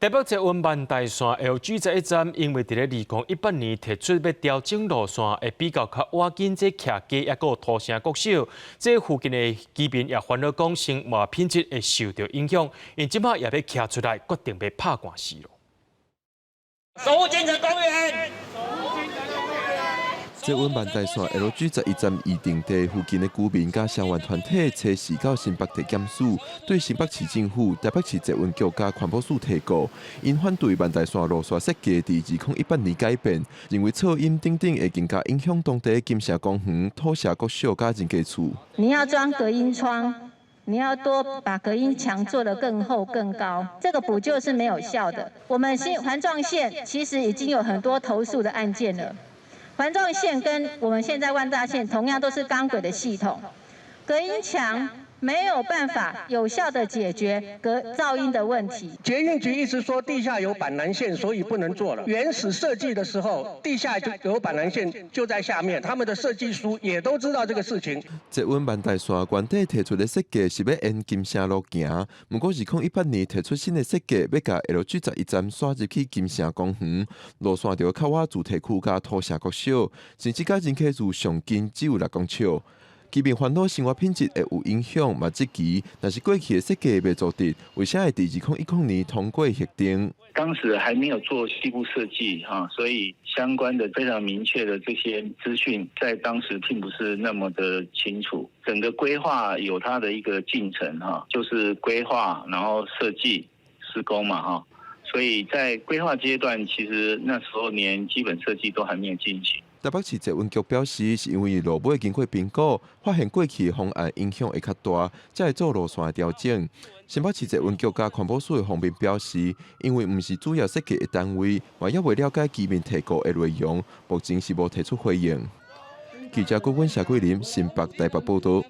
台北捷運萬大線 LG 十一站，因為佇咧2018年提出欲調整路線，會比較較倚近這徛家，抑閣有土城國小，這附近的居民也煩惱講生活品質會受著影響，𪜶這擺也欲徛出來，決定欲拍官司囉。守護金城公園。捷運萬大線 LG 十一站預定地附近的居民佮聲援團體，初四到新北地檢署，對新北市政府、台北市捷運局佮環保署提告，𪜶反對萬大線路線設計佇2018年改變，認為噪音等等會更加影響當地金城公園、土城國小佮人家厝。你要裝隔音窗，你要多把隔音牆做得更厚更高，這個補救是沒有效的。我們新環狀線其實已經有很多投訴的案件了。環狀線跟我們現在萬大線同樣都是鋼軌的系統，隔音牆沒有辦法有效的解決隔噪音的問題。捷運局一直說地下有板南線，所以不能做了。原始設計的時候，地下就有板南線就在下面，他們的設計書也都知道這個事情。捷運萬大線原底提出的設計是欲沿金城路行，毋過2018年提出新的設計，欲共 LG 十一站徙入去金城公園，路線著較倚住宅區佮土城國小，甚至佮人口厝上近只有6公尺。居民煩惱生活品質會有影響，嘛質疑，若是過去的設計袂做得，為啥會佇2010年通過核定？當時還沒有做細部設計，哈，所以相關的非常明確的這些資訊，在當時並不是那麼的清楚。整個規劃有它的一個進程，哈，就是規劃，然後設計、施工嘛，哈。所以在規劃階段，其實那時候連基本設計都還沒有進行。台北市捷運局表示，是因為路尾經過評估，發現過去的方案影響會較大，才會做路線的調整。新北市捷運局佮環保署的方面表示，因為毋是主要設計的單位，嘛猶未了解居民提告的內容，目前是無提出回應。記者郭溫、謝桂林，新北、台北報導。